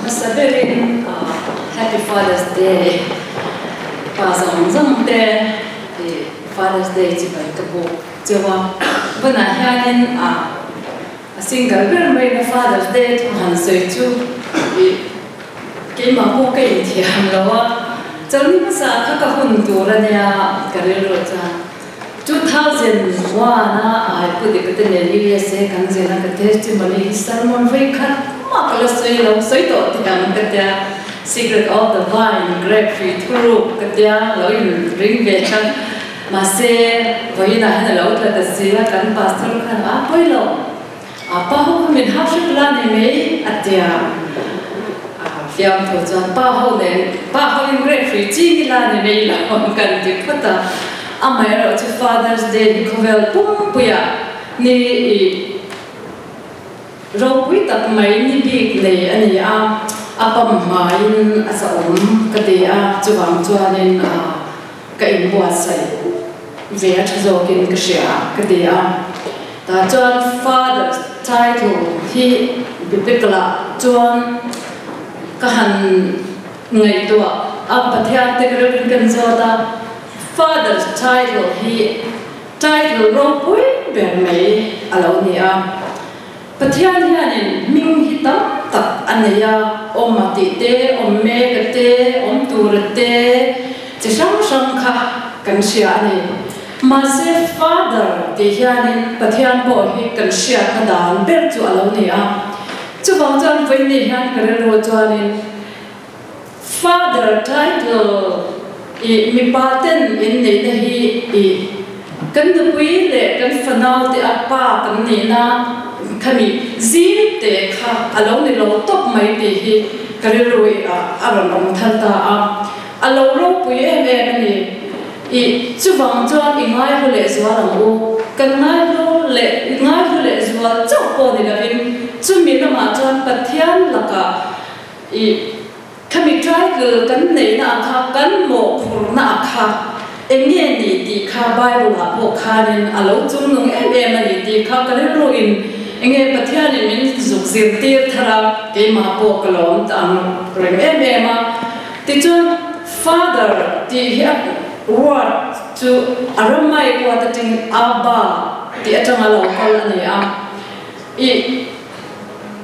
Hmasa berin Happy Father's Day pa zawng zawng te Father's Day chibai ka buk cheu a. Tunah hianin a single ber mai na Father's Day thu han sawi chu keimah pawh ka inthiam lo a. Chawlhni hmasa kha ka hun tur a nia ka rilru chuan. 2001 a ai pu dik te nen USA kan zin a ka testimony hi sermon vei khat mah ka la sawi lo sawi tawh teh ang ka tia Secret of the Vine grape hrui thuruk ka tia lo in ring ve kha mahse vawiinah hian a lo tla ta si a kan pastor khan a pawi lo a pa ho kha min hau hrep la ni mai a tia a fiamthu chuan pa ho nen pa ho in grape hrui ching ila ni mai lo kan ti phawt a. Amaherawh chu Father's Day hi khawvel pumpuiah ni i ropui tak mai ni bik nei a ni a, a pamhmaiin a zahawm ka ti a, chuvang chuanin ka inbuatsaih ve a tha zawkin ka hria ka ti a. Tah chuan Father's title hi Biblical-ah chuan ka han ngaihtuah a, Pathian te ka rilru kan zawt a, Father's title hi title ropui ber mai a lo ni a. Pathian hianin hming hi tam tak a nei a, awm a tih te, awm mek a te, awm tur a te, chi hrang hrang kha kan hria a ni. Mahse Father tih hianin Pathian pawh hi kan hriatna dan ber chu a lo ni a. Chuvang chuan vawiin hian ka rilru chuanin, Father title i mipa ten in neihna hi i kan nupui leh kan fanau te a pa kan nihna khami zing te kha a lo ni lo tawp mai tih hi ka rilru i ah a rawn awm thar ta a, a lo ropui em em a ni. I chuvang chuan i ngaihlu leh zual ang u, kan ngaihlu leh ngaihlu leh zual chauh pawh ni lovin chumi lamah chuan Pathian lakah I khami title kan neihna ah kha kan mawhphurhna ah kha eng nge ni tih kha Bible ah pawh khanin a lo chungnung em em a ni tih kha ka rilru in eng nge Pathianin min zuk zirtir thar a, keimah pawh ka lawm ta ang reng em em a. Tichuan Father tih hi a word chu Aramaic word atangin Abba tih atanga lo kal a ni a. I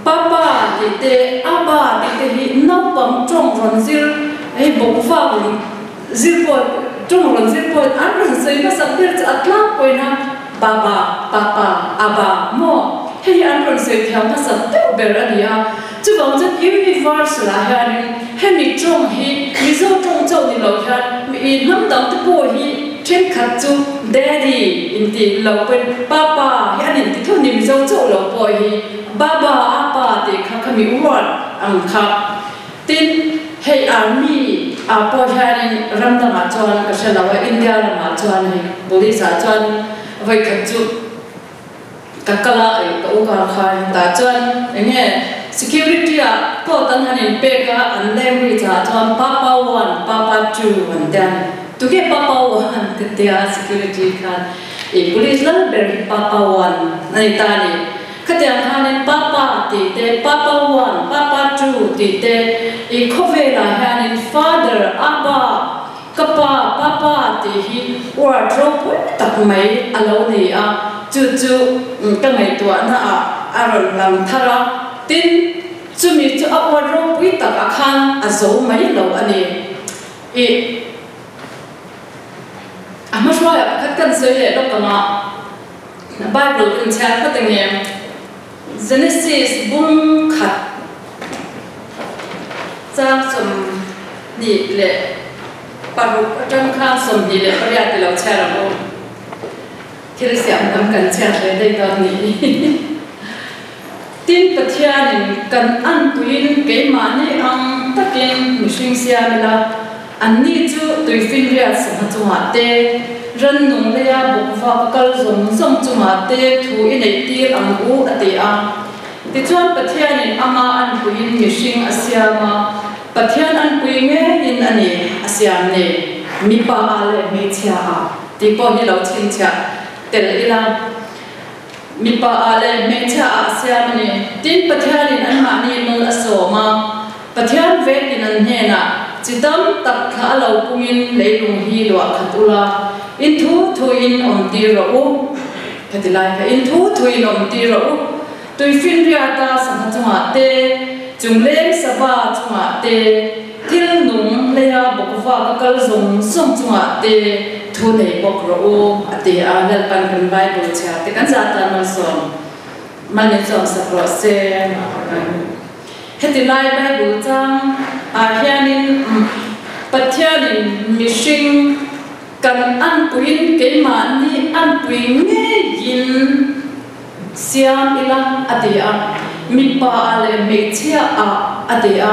Papa tih te, Abba tih te hi naupang tawng rawn zir, hei bawkvak rawn zir pawh, tawng rawn zir pawhin an rawn sawi hmasak ber chu a tlangpuiin a Baba, Papa, Abba maw? Hei hi an rawn sawi thiam hmasak deuh ber a ni a. Chuvang chuan universal ah hianin hemi tawng hi Mizo tawng chauh ni lo hian mi hnam dang te pawh hi thenkhat chu Daddy inti lo pawhin Papa hi an inti theuh ni Mizo chauh lo pawh hi Baba, Apa tih kha khami word ang kha. Tin, hei army ah pawh hianin ram dangah chuan ka hre lo a, India ramah chuan hei police ah chuan vawikhat chu Ka kal a, ih ka u kar kha in tah chuan eng nge security ah coat an han in pek a, an language ah chuan papa one, papa two an tia ni. Tunge papa one ka tia security khan ih police lal ber hi papa one a ni ta a ni. Khatiang khanin papa tih te, papa one, papa two tih te ih khawvelah hianin father, abba, Ka pa, papa tih hi word ropui tak mai a lo ni a, chu chu ka ngaihtuahna ah a rawn lang thar a, tin, chumi chu a word ropui tak ah khan a zo mai lo a ni. Ih, a hmahruaiah pakhat kan sawi leh lawk ang a, Bible inchhiar phawt eng nge? Genesis bung khat chang 26 atang khan 28 ti lo chhiar ang u. Thil siam tam kan chhiar hle daih dawn ni. Tin, Pathianin kan anpuiin keimahni ang takin mihring siam ila, anni chu tuifinriat sangha chungah te, rannung leia bawkvak kal zawng zawng chungah te thu i neihtir ang u, a ti a. Tichuan Pathianin ama anpuiin mihring a siam a, Pathian anpui ngeiin a ni a siam ni, mipa ah leh hmeichhia ah tih pawh hi lo chhinchhiah tel ila. Mipa ah leh hmeichhia ah a siam a ni. Tin, Pathianin anmahni mul a sawm a. Pathian vekin an hnenah, Chi tam tak thla a lo pungin leilung hi luah khat ula, in thu thuin awm tir rawh u. Khati lai kha in thu thuin awm tir rawh u. Tuifinriata sangha chungah te, chungleng sava chungah te, thil nung leia bawkva ka kal zawng zawng chungah te thu nei bawk rawh u, a ti a. Lalpan kan Bible chhiar te kan zah tan malsawm mal min sawmsak rawh se. Heti lai Bible chang ah hianin Pathianin mihring kan anpuiin keimahni anpui ngeiin siam ila a ti a, mipa ah leh hmeichhia ah a ti a,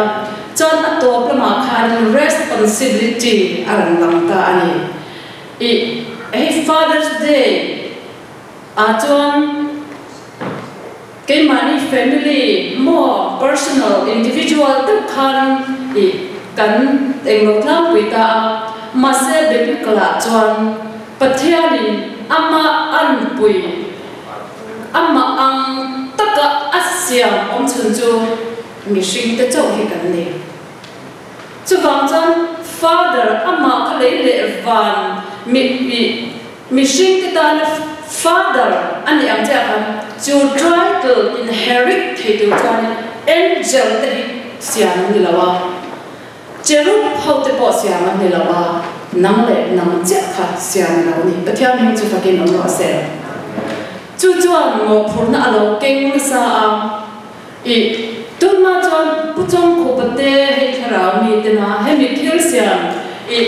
chuan a tawp lamah khanin responsibility a rawn lang ta a ni. I hei Father's Day ah chuan keimahni family maw personal individual deuh khan i kan englo tlangpui ta a, mahse biblical ah chuan Pathianin amah anpui, amah ang taka a siam awm chhun chu mihringte chauh hi kan ni. Chuvang chuan Father amah kha lei leh van mi i mihringte tana Father a nih ang chiah khan chu title inherit thei tur chuanin angel te hi siam an ni lo a. Cherub ho te pawh siam an ni lo a, nang leh nang chiah kha siam a lo ni. Pathian hming chu fakin awm rawh se. Chu chuan mawhphurhna a lo keng nasa a, i tunhma chuan Pu Chawngkhupa te hei thlarau mi te na hemi thil siam i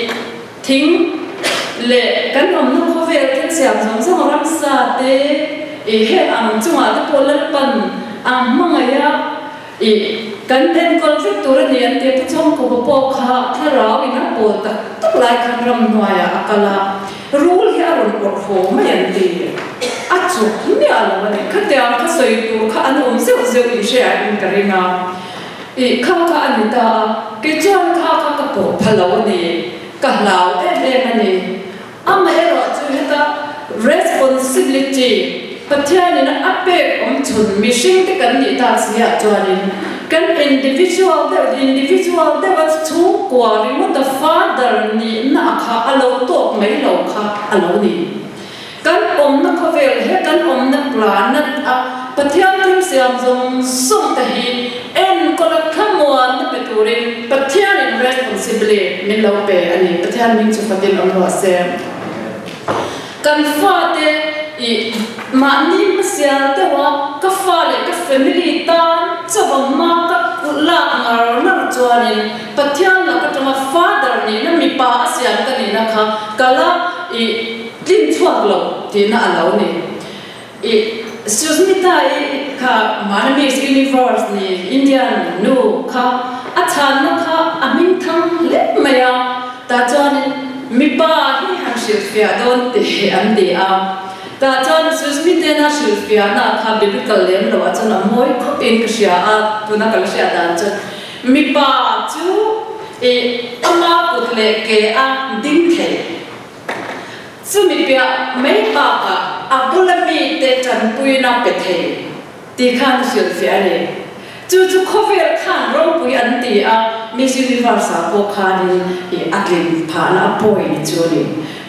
thing leh kan awmna khawvel thil siam zawng zawng ramsa te i heng ang chungah te pawh Lalpan ang hmangaih a, I kan enkawl vek tur a ni an ti a, Pu Chawngkawpa pawh kha thlarau in a pawl tak tak lai khan ramhnuaiah a kal a, rul hi a rawn awrh haw mai an ti. A chuk miah lo a ni. Khatiang kha sawi tur kha an awm zeuh zeuh in hre ah in ka ring a. I kha kha a ni ta a, kei chuan kha kha ka pawh pha lo a ni, ka hlau em em a ni. Amaherawh chu heta responsibility Pathianin a pek awm chhun mihringte kan nih tak si ah chuanin kan individual deuh individual deuha chhungkua ringawta father nihna a kha a lo tawk mai lo kha a lo ni. Kan awmna khawvel he kan awmna planet a Pathian thil siam zawng zawng te hi enkawl a thlamuanna pe turin Pathianin responsibility min lo pe a ni. Pathian hming chu fatin awm rawh se. Kan fate i mahni hmasial deuh a, ka fa leh ka family tan chauh a hma ka lak ngar ngar chuanin Pathian lak atanga father nihna mipa a siam ka nihna kha ka la i tlin chhuak lo tihna a lo ni. I Susmita i kha Mana Miss Universe ni Indian nu kha a chhanna kha a hming thang hle mai a, tah chuanin mipa hi han hrilhfiah dawn teh an ti a, tah chuan Susmitena hrilhfiahna kha biblical lem loh ah chuan a mawi khawp in ka hria a, tuna ka la hriat dan chuan mipa chu i ama kut leh ke a ding thei. Chumi piah mai bakah a bula mite tanpuina pe thei tih khan a hrilhfiah a ni. Chu chu khawvel khan ropui an ti a, Miss Universe-ah pawh khanin i a tlin phahna a point chu a ni.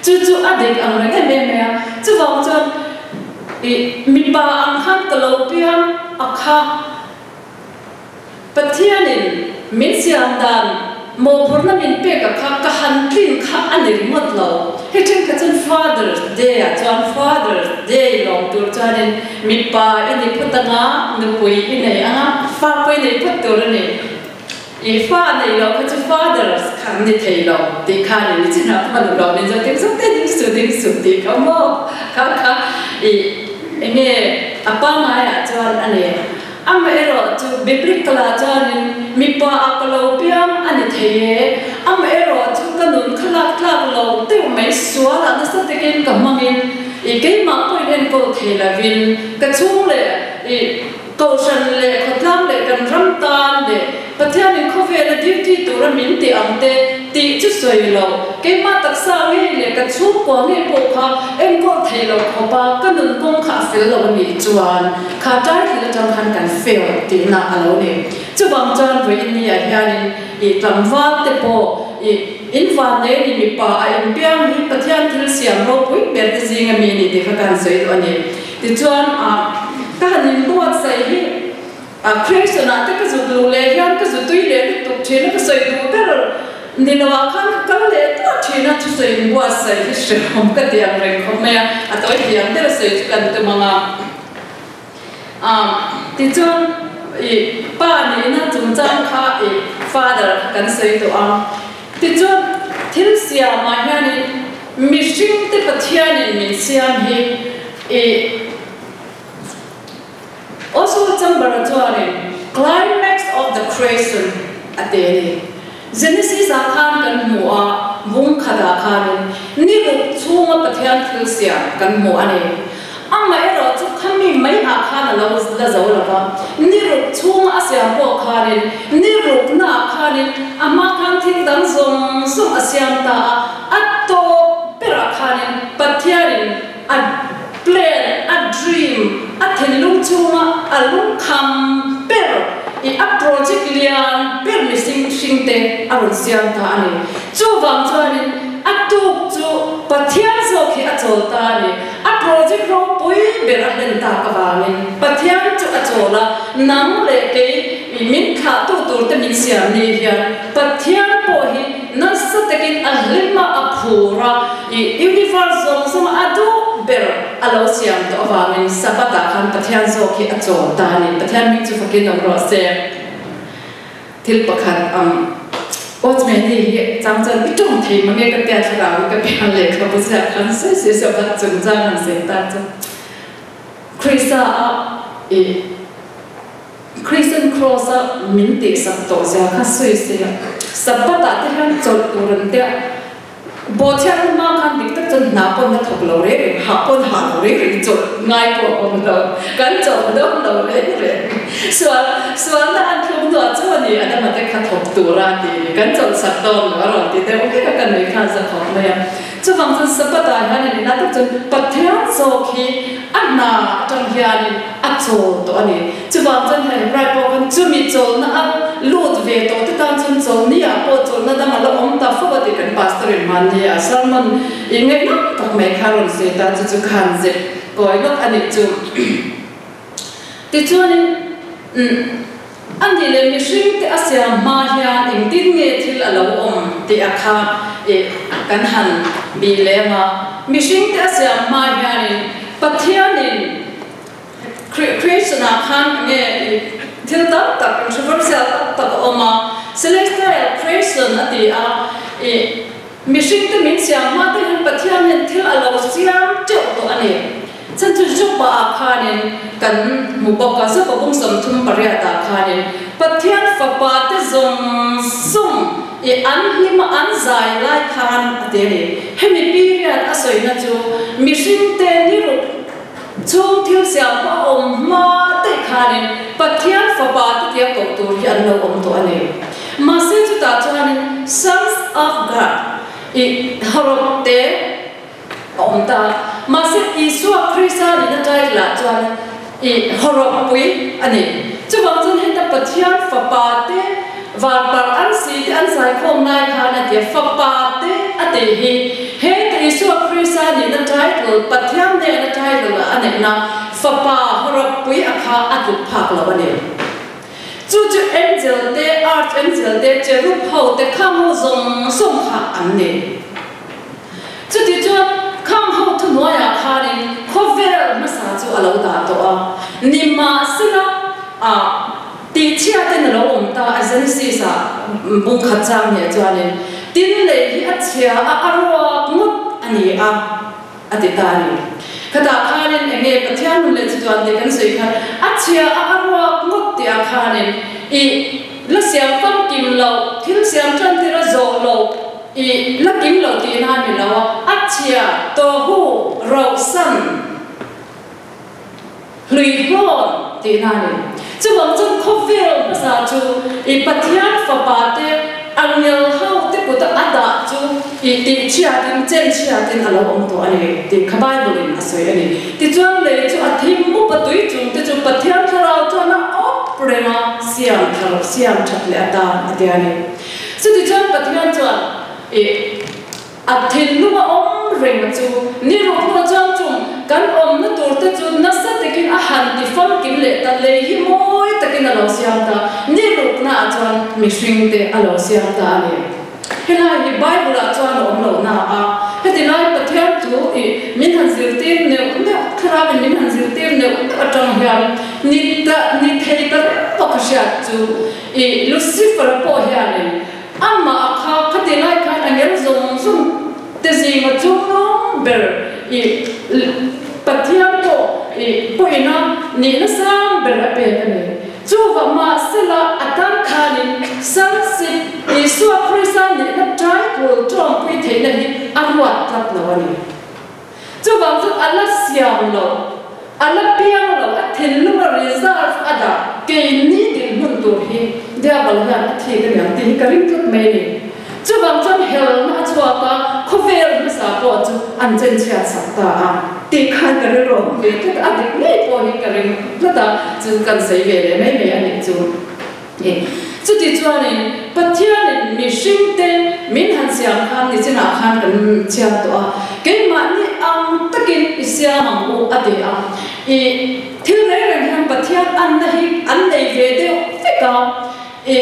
Chu chu a dik ang reng em em mai a, chuvang chuan i mipa ang khan ka lo piang a kha. Pathianin min siam dan mawhphurhna min pek a kha ka han tlin kha a ni ringawt lo. Hei thenkhat chuan Father's Day ah chuan Father's Day lawm tur chuanin mipa i ni phawt anga, nupui i nei anga, fa pawh i nei phawt tur a ni. I fa nei loh kha chu Father's kha an ni thei lo tih kha a ni. Nichinah pawh a nuam in zawt ding zawk te ding suh ding suh tih kha maw kha kha i enge a pangaiah chuan a ni. Amaherawhchu, Biblical-ah chuanin mipa ah ka lo piang a ni thei e. Amaherawhchu, ka nun kha lak tlak lo deuh mai sualah nasa takin ka hmangin i keimah pawhin enkawl thei lovin ka chhung leh i kohhran leh khawtlang leh kan ram tan leh Pathianin khawvela duty tura min tih ang te tih chu sawi lo. Keimah taksa ngei leh ka chhungkua ngei pawh kha enkawl thei lo khawp a, ka nun kawng kha a fel lo a nih chuan kha title atang khan kan fail tihna a lo ni. Chuvang chuan vawiin ni ah hianin i tlangval te pawh i in vannei ni mipa a inpiang hi Pathian thil siam ropui ber te zinga mi ni tih kha ka han sawi duh a ni. Tichuan a ka han inbuatsaih hi a creation ah te ka zut luh leh hian ka zu tui leh lutuk thin a, ka sawi duh ber ni lo ah khan ka kal leh tuah thin a, thusawi inbuatsaih hi hrehawm ka ti ang reng khawp mai a, a tawi thiam ber a sawi chu kan tum ang a. A tichuan i pa nihna chungchang kha i father kha kan sawi tawh a, tichuan thil siamah hianin mihringte Pathianin min siam hi i Oswald Chamber-a chuanin climax of the creation a ti a ni. Genesis-ah khan kan hmu a, bung khatah khanin ni ruk chhunga Pathian thil siam kan hmu a ni. Amaherawh chu khami maiah khan a lo la zo lo va, ni ruk chhunga a siam pawh khanin ni ruknaah khanin a hma khan thil dang zawng zawng a siam ta a, a tawp berah khanin Pathianin a plan, a dream, a thinlung chhunga a lungkham ber i a project lian ber mihring hringte a rawn siam ta a ni. Chuvang chuanin a tuk chu Pathian zawk hi a chawl ta a ni. A project ropui ber a hlen tak avangin Pathian chu a chawl a, nang leh kei min thlahtu turte min siam ni hian Pathian pawh hi nasa takin a hlim a, a phur a, i universe zawng zawng a duh ber a lo siam tawh avangin Sabbath ah khan Pathian zawk hi a chawl ta a ni. Pathian hming chu fakin awm rawh se. Thil pakhat ang Watchman hi hi chang chuan i tawng thei mange ka tia thlarau hi ka piang lehkhabu ziah khan sawi sawi Sabbath chungchang han sawi tan chu Krista a i Christian Cross a min tihsak tawh zia kha sawi se a, Sabbath ah te hian chawlh tur an tia, Bawhchhiat na hma khan dik tak chuan hna pawn a thawk lo reng reng, hah pawn hah lo reng reng, chawlh ngai pawh a awm lo, kan chawlh dawn lo reng reng. Sual, sualna an thluk hnuah chu a ni, Adama te kha thawk tura a ti ni, kan chawlh sak dawn lo a rawn ti deuh vek a, ka nui khan za khawp mai a. Chuvang chuan Sabbath ah hian an inah tak chuan Pathian zawk hi a hna atang hianin a chawl tawh a ni. Chuvang chuan hei Hebrai pawh khan chumi chawlhna a lut ve tawh te tan chuan chawlhni ah pawh chawlhna dang a la awm ta fo a tih kan pastor in hmanni a sermon i ngaihnawm tak mai kha a rawn sawi ta chu chu khan zep kawi lawk a nih chu. Tichuanin a nih leh mihring te a siam hma hian engtin nge thil a lo awm tih a kha i kan han bih lem a. Mihring te a siam hma hianin Pathianin Creation ah khan enge i thil tam tak controversial tak tak a awm a, Celestial creation a ti a, i mihring te min siam hma te hian Pathian hian thil a lo siam teuh tawh a ni. Chan chu Job-a ah khanin kan hmu bawk a, Job-a bung 38 ah khanin Pathian fapa te zawng zawng i an hlim a an zai lai khan a ti a ni. Hemi period a sawina chu mihring te ni ruk Chung thil siam pawh a awm hma daih khanin Pathian fapa te tia koh tur hi an lo awm tawh a ni. Mahse chutah chuanin Sons of God i hawrawp te a awm ta. Mahse Isua Krista nihna title ah chuan i hawrawp pui a ni. Chuvang chuan heta Pathian fapa te Vanparh an si te an zaikhawm lai khan a ti a, Fapa te a tih hi heta Isua Krista nihna title, Pathian nehna title a neihna Fapa hawrawppui a kha a tluk phak lo a ni. Chu chu angel te, archangel te, cherub ho te khang ho zawng zawng kha an ni. Chuti chuan khang ho thuhnuaiah khanin khawvel hmasa chu a lo dah tawh a, nimahsela a. Tihchhiatin a lo awm ta a Genesis ah bung khat chang hneh chuanin tin lei hi a chhia a a ruak ngawt a ni a a ti ta a ni. Khatah khanin enge Pathian hun leh chatuan tih kan sawi khan a chhia a a ruak ngawt tih ah khanin i la siam famkim lo thil siam tan tir a zawh lo i la kim lo tihna a ni lo a a chhia tawhu rohsan Hluihlawn tihna a ni. Chuvang chuan khawvel hmasa chu i Pathian fapa te angel ho te kuta a dah chu i tihchhiatin chenchhiatin a lo awm tawh a ni tih kha Bible in a sawi a ni. Tichuan lei chu a thim mup a tui chung te chu Pathian thlarau chuan a awp reng. rema siam thar siam that leh atan a ti a ni. Chutichuan Pathian chuan i a thinlunga awm reng chu ni ruk hnuah chuan chung kan awmna tur te chu nasa takin a han ti famkim leh ta lei hi mawi takin a lo siam ta ni ruknaah chuan mihring te a lo siam ta a ni. Helai hi Bible ah chuan a awm lo na a, heti lai Pathian chu i min han zirtir neuh neuh, Thlarau in min han zirtir neuh neuh atang hian ni ta ni thei ta reng bawk a hriat chu i Lucifer a pawh hianin amah a kha khati lai khan a ngel zawng zawng te zinga chungnung ber i Pathian pawh i pawhina nihna sang ber a pek a ni. Chuvah mahsela a tan khanin Sonship, Isua Krista nihna title tawngpui theihna hi a ruat tlat lo a ni. Chuvang chu a la siam lo, a la piang lo, a thinlung a reserve a dah keini dinhmun tur hi Diabol hian a thik a niang tih hi ka ring tlat mai a ni. Chuvang chuan helna a chhuak a, khawvel hmasa pawh chu an chenchhiat sak ta a tih khan ka rilru a hmu ve tlat a, a dik ngei pawh hi ka ring tlat a, chu kan sawi ve leh mai mai a nih chu. Chuti chuanin Pathianin mihringte min han siam khan nichinah khan kan chhiar tawh a, keimahni ang takin i siam ang u a ti a. I thil reng reng hian Pathian anna hi an nei ve deuh vek a. I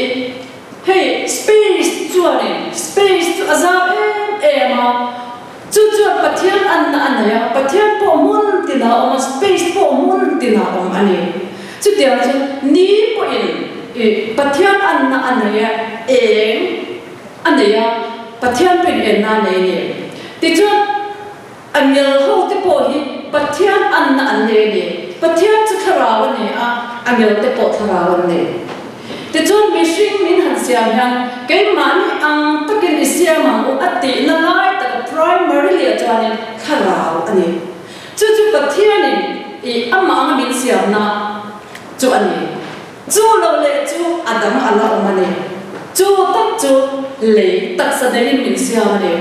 hei space chuanin space chu a zau em em a, chu chuan Pathian anna a nei a, Pathian pawh hmun tinah a awm a, space pawh hmun tinah a awm a ni. Chutiang chu ni pawhin i Pathian anna a nei a, eng a nei a, Pathian pawhin enna a nei a ni. Tichuan angel ho te pawh hi Pathian anna an nei a ni. Pathian chu thlarau a ni a, angel te pawh thlarau an nei. Tichuan mihring min han siam hian keimahni ang takin i siam ang u a tihna lai taka primarily ah chuanin thlarau a ni. Chu chu Pathianin i amah anga min siamna chu a ni. Chu lo leh chu a dang a la awm a ni. Chu tak chu lei taksa neiin min siam a ni.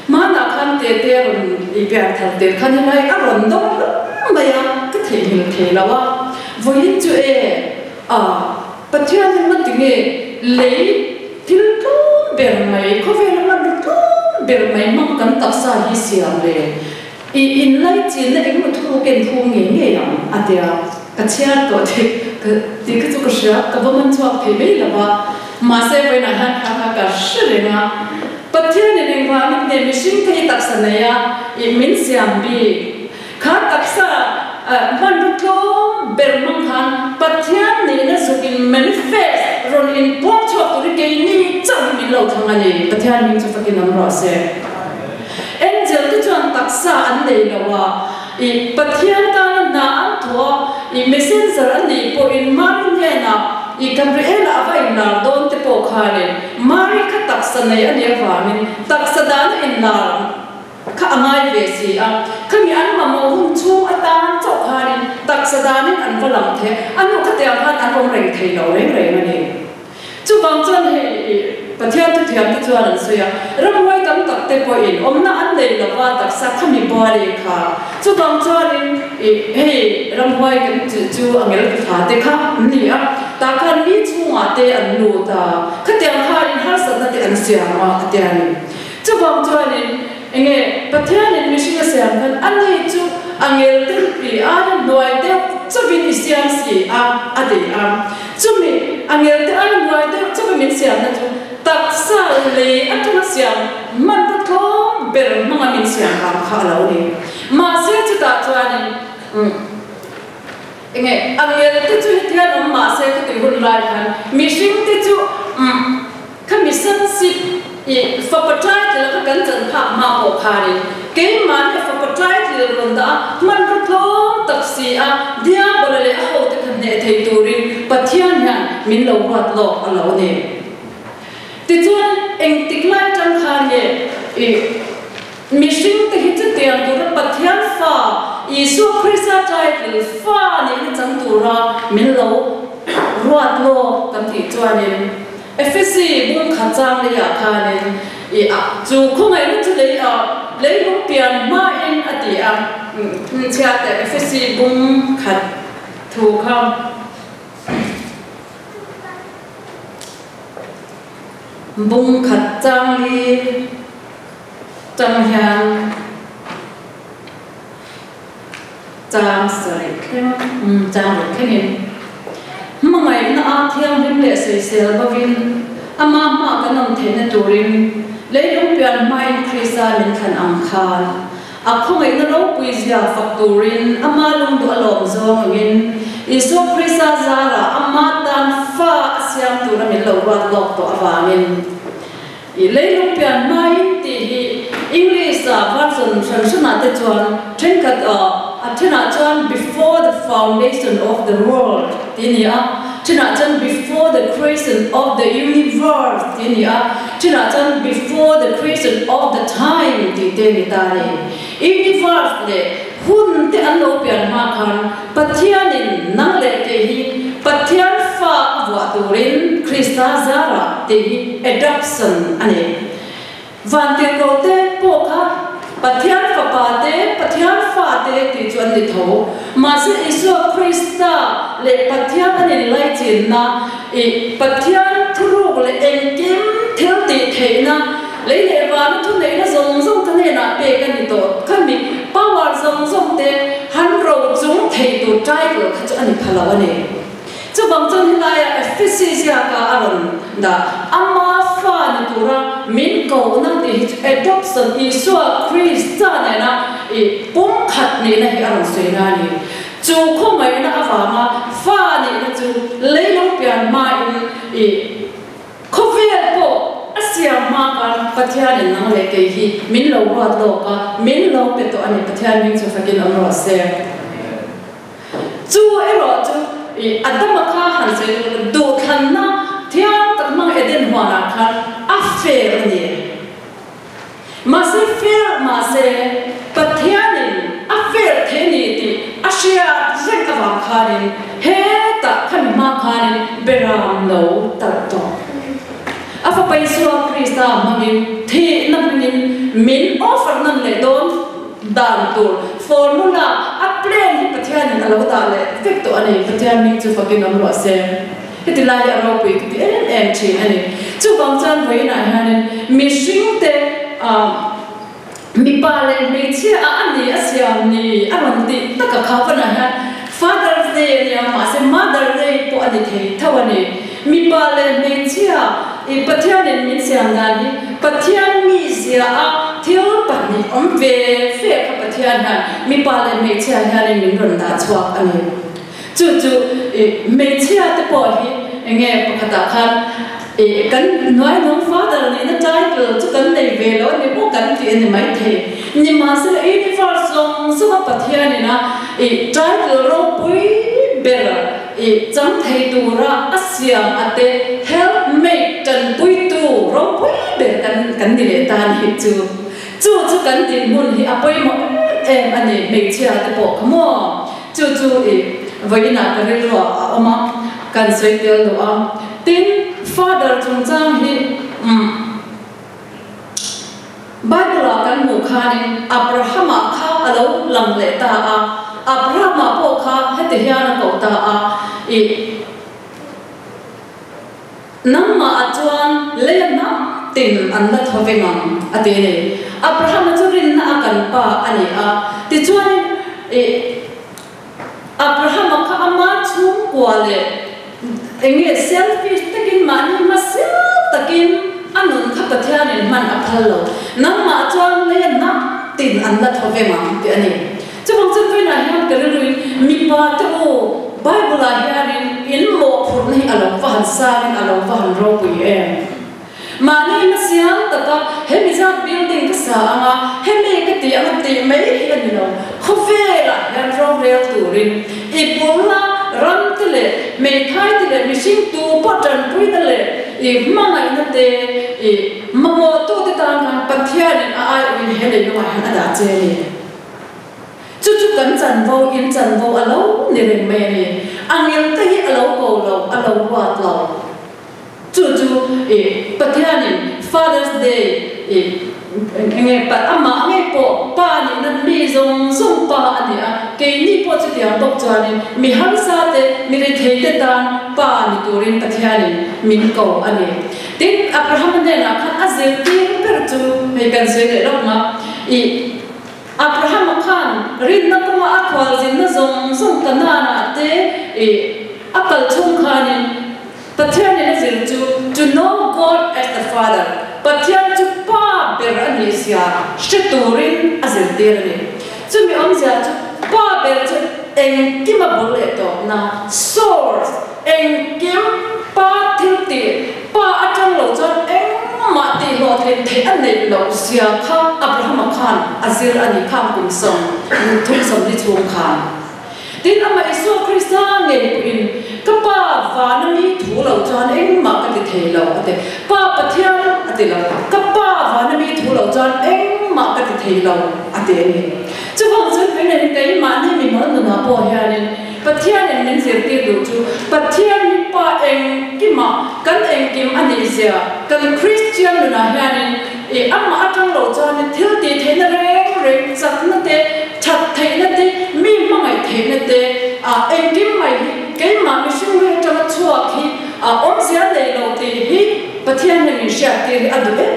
Hmanah khan tete a rawn i pian thar tir khan helai a rawn dawng hlum mai a, ka theihnghilh thei lo a. Vawiin chu e, a, Pathianin ngati nge lei thil tlawm ber mai, khawvela hmanraw tlawm ber mai hmang kan taksa hi siam le? I inlaichinna engemaw thu ken phum ngei ngei ang a ti a, ka chhiar tawh tih ka tih kha chu ka hria, ka va man chhuak thei mai lo va, mahse vawiinah hian kha kha ka hre reng a, Pathianin engvangin nge mihring te hi taksa nei a i min siam bik? Kha taksa hmanraw tlawm ber hmang khan Pathian nihna zuk in manifest rawn inpuang chhuak turin keini chauh hi min lo thlang a ni, Pathian hming chu fakin awm rawh se. Angel te chuan taksa an nei lo a, i Pathian tana hna an thawh a, i messenger a nih pawhin Mari hnenah i Gabriela a va inlar dawn te pawh khanin Mari kha taksa nei a nih avangin taksa dana inlar kha a ngai ve si a, khami an mamawh hun chhung atan chauh khanin taksa danin an va lang thei a, a nu khatiang khan an awm reng thei lo reng reng a ni. Chuvang chuan hei Pathian thuthiam te chuan an sawi a, ramhuai tam tak te pawhin awmna an nei lova taksa khami body kha. Chuvang chuanin i hei ramhuai kan tih chu a ngel thla te kha an ni a, tah khan mi chhungah te an lut a, khatiang khanin harsatna te an siam a a ti a ni. Chuvang chuanin enge Pathianin mihring a siam khan a ni chu a ngel te pi aia hnuai deuh chauhin i siam si a a ti a. Chumi a ngel te aia hnuai deuh chauhin min siamna chu taksa lei atanga siam hmanraw tlawm ber hmanga min siam vang kha a lo ni. Mahse chutah chuanin enge a ngel te chu hetian awm mahse ka tih hun lai khan mihring te chu Khami Sansip i fapa title kha kan chan phak hma pawh khanin keimahni a fapa title rawn dah a, hmanraw tlawm tak si a, Diabola leh a hote kha hneh thei turin Pathian hian min lo ruat lawk a lo ni. Tichuan engtik lai atang khan nge i mihringte hi chutiang tura Pathian fa Isua Krista title fa nihna chang tura min lo ruat lawk kan tih chuanin Efesi bung khat chang leiah khanin i a chu khawngaihna chu lei a leilung pian hmain a ti a, chhiat teh Efesi bung khat thu kha. Bung khat chang li tang hian chang sarih thleng chang ruk thlengin hmangaihna a thianghlim leh sawisel bovin ama hma kan awm theihna turin leilung pian hmain Krista min thlan ang khan a khawngaihna ropui zia fak turin ama lungduh a lawm zawng angin Isua Krista zara ama tan fa a siam tura min lo ruat lawk tawh awangin i leilung pian hmain tih hi English a version hran hranah te chuan thenkhat a thenah chuan before the foundation of the world ti ni a, thenah chuan before the creation of the universe ti ni a, thenah chuan before the creation of the time ti te ni ta ni. Universe leh hun te an lo pian hma khan Pathianin nang leh kei hi Pathian fa a vuah turin Krista zara tih hi adoption a ni. Vantirhkoh te pawh kha Pathian fapa te, Pathian fa te tih chu an ni tho. Mahse Isua Krista leh Pathian an inlaichinna i Pathian thuruk leh engkim thil tih theihna, lei leh vana thuneihna zawng zawng ka hnenah pek a ni tawh. Khami power zawng zawng te han ro chung thei tur title kha chu a ni pha lo a ni. Chuvang chuan helaia Ephesus ziaka a rawn dah, Ama fa ni tura min kohna tih hi chu adoption, Isua Krista nena i pumkhat nihna hi a rawn sawi na a ni. Chu khawngaihna avanga fa nihna chu leilo pian hmain i khawvel pawh a siam hma khan Pathianin nang leh kei hi min lo ruat lawk a, min lo pe tawh a ni. Pathian hming chu fakin awm rawh se. Chu erawh chu i Adama kha han sawi duh duhthlanna thiang tak hmang Eden huanah khan a fair a ni. Mahse fair mahse Pathianin a fair thei a ni tih a hriat reng avang khanin hetah khami hma khanin beram lo talh tawh. A fapa Isua Krista hmangin thihna hmangin min offer nan leh dawn. Dan tur formula a plan hi Pathianin a lo dah leh vek tawh a ni. Pathian hming chu fakin awm rawh se. Heti lai hi a ropui ka ti em em thin a ni. Chuvang chuan vawiinah hianin mihringte mipa leh hmeichhia a a ni a siam ni a rawn tih taka kha vanah hian Father's Day a nia mahse Mother Day pawh a ni thei tho a ni. Mipa leh hmeichhia i Pathianin min siam dan hi Pathian mizia a thil pahnih awm ve ve kha Pathian hian mipa leh hmeichhia hianin min rawn dah chhuak a ni. Chu chu i hmeichhia te pawh hi enge pakhatah khan i kan hnuaihnung father nihna title chu kan nei ve lo a ni maw kan tih a ni maithei. Nimahsela universe zawng zawnga Pathianin a i title ropui ber I chang thei tura a siam a te helpmate tanpuitu ropui ber kan kan ni leh ta a ni chu. Chu chu kan dinhmun hi a pawimawh em em a ni hmeichhia te pawh kha maw. Chu chu i vawiinah ka rilruah a awm a, kan sawi tel duh a. Tin, father chungchang hi umm. Bible-ah kan hmuh khanin Abrahama kha a lo lang leh ta a, Abrahama pawh kha heti hian a koh ta a, I nangmah chuan lei a hnam tin an la tho veng ang, a ti a ni. Abrahama chu rinna a kan pa a ni a, tichuanin i Abrahama kha ama chhungkua leh enge selfish takin mahni hmasial takin a nun kha Pathianin hman a phal lo. Nangmah chuan lei a hnam tin an la tho veng ang tih a ni. Chuvang chuan vawiinah hian ka rilruin mipa te u Bible ah hianin in mawhphurhna hi a lo va han sangin a lo va han ropui em? Mahni hmasial taka hemi zat building ka sa anga hemi ka tih anga tih mai hi a ni lo. Khawvelah hian rorel turin i bula ram te leh hmeithai te leh mihring tu pawh tanpuina leh i hmangaihna te i mamawhtu te tan khan Pathianin a aiawhin he leilungah hian a dah che a ni. Chu chu kan chanvo in chanvo a lo ni reng mai a ni. A ngil te hi a lo ko lo, a lo ruat lo. Chu chu i Pathianin Father's Day i enge amah ngei pawh pa nihna mi zawng zawng pa a ni a, keini pawh chutiang bawk chuanin mi harsa te, mi rethei te tan pa ni turin Pathianin min ko a ni. Tin, Abrahama hnenah khan a zirtir ber chu hei kan sawi leh lawk ang a, ih Abrahama khan rinna kawnga a khualzinna zawng zawng Kanaan-ah te ih a kal chhung khanin Pathianin a zir chu to know God as the Father, Pathian chu Pa ber a nih zia hre turin a zirtir a ni. Chumi awmzia chu Pa ber chu engkim a bul leh tawpna, source, engkim Pa thil tih, Pa atang lo chuan engmah tih hlawhtlin theih a neih loh zia kha Abrahama khan a zir a ni khang kum 30 sawmli chhung khan. Tin, amah Isua Krista ngei pawhin, Ka Pa, vana mi thu lo chuan engmah ka ti thei lo, a ti. Pa Pathian, a ti lo. Ka Pa, vana mi thu lo chuan engmah ka ti thei lo, a ti a ni. Chuvang chuan Vinain keimahni mimal nunah pawh hianin Pathianin min zirtir duh chu Pathian hi Pa engkimah kan engkim a nih zia kan Kristian nunah hianin I amah atang lo chuanin thil tih theihna reng reng, chakna te, that theihna te, mi hmangaih theihna te, ah engkim mai hi keimah mihring ri atanga chhuak hi a awmzia nei lo tih hi Pathian hian min hriattir hi a duh em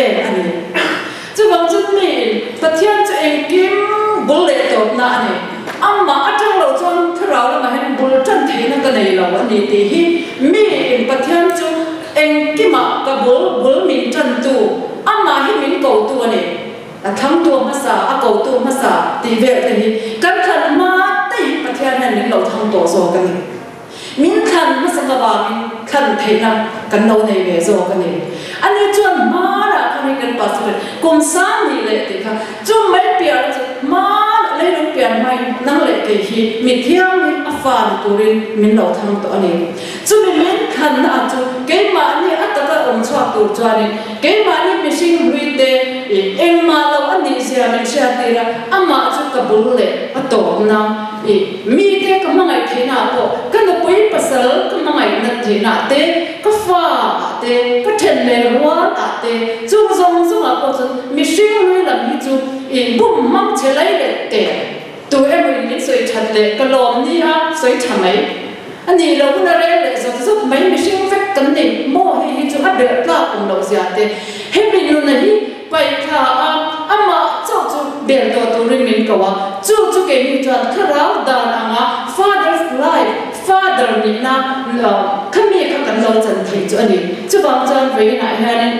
em a ni. Chuvang chuan miin Pathian chu engkim bul leh tawpna a ni. Amah atang lo chuan thlarau lamah hian bul tan theihna ka nei lo a ni tih hi miin Pathian chu Engkimah ka bul bul min ṭantu, amah hi min kotu a ni. A thlangtu hmasa, a kotu hmasa tih vel te hi kan thlan hma daih Pathian hian min lo thlang tawh zawk a ni. Min thlan hmasak avangin thlan theihna kan lo nei ve zawk a ni. Ani chuan hmanah khan hei kan pastor in kum sang nih leh tih kha chu mai piah chu hmanah leilung pian hmain nang leh kei hi mi thianghlim a fa ni turin min lo thlang tawh a ni. Chumi min thlanna ah chu keimahni a taka awm chhuak tur chuanin keimahni mihring hlui te engmah lo a nih zia min hriattir a, amah chu ka bul leh a tawpna i mite ka hmangaih theihna ah pawh ka nupui pasal ka hmangaihna theihna ah te, ka fa ah te, ka then leh rual ah te, chung zawng zawng ah pawh chuan mihring hlui lam hi chu i bum hmang che lai leh teh. Tu emaw in min sawi that leh ka lawm nia sawi tha mai. A nih loh hun a rel leh zawt zawt mai mihring vek kan ni maw hei hi chu a belh tlak awm loh zia te. Hemi nuna hi paih thla a amah chauh chu bel tawh turin min ko a, chu chu keini chuan thlarau dan anga father's life, father nihna khami kha kan lo chan thei chu a ni. Chuvang chuan vawiinah hianin.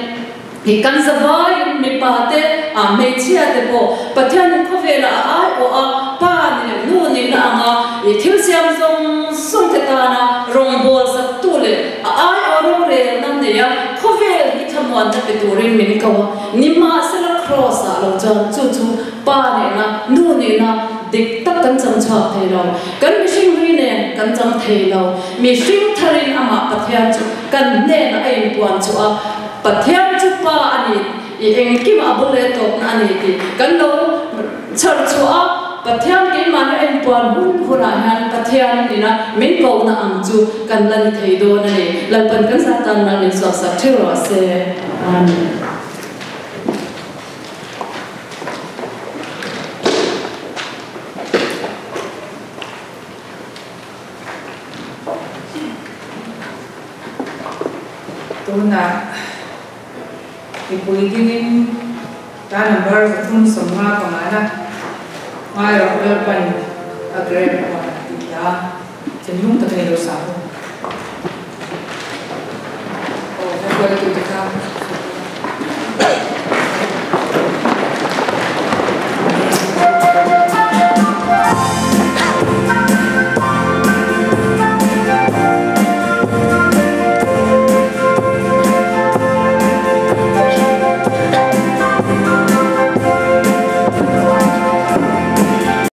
Hi kan zavaiin mipa te, hmeichhia te pawh Pathianin khawvelah a aiawh a, pa ni leh nu nihna anga i thil siam zawng zawng te tana rawngbâwl zaktu leh a aiawh rorelna neia khawvel hi thlamuanna pe turin min ko a, nimahsela Kraws-ah lo chuan chu chu pa nihna, nu nihna dik tak kan chang chhuak thei lo. Kan mihring hlui nen kan chang thei lo. Mihring tharin amah Pathian chu kan hnenah a inpuan chhuah a, Pathian chu Pa a ni i engkimah a bul leh tawpna a ni tih kan lo chhar chhuah a, Pathian keimahni a inpuan hun hunah hian Pathian ina min kohna ang chu kan la ni thei dawn a ni. Lalpan kan zah tan mal min suaksak theuh rawh se. Amen. Tunah mipui dingin ta number 355 na ngai rawh Lalpan a grep huan tih hla thinlung takin i lo sa ho. Aw, hla hruaitute kha.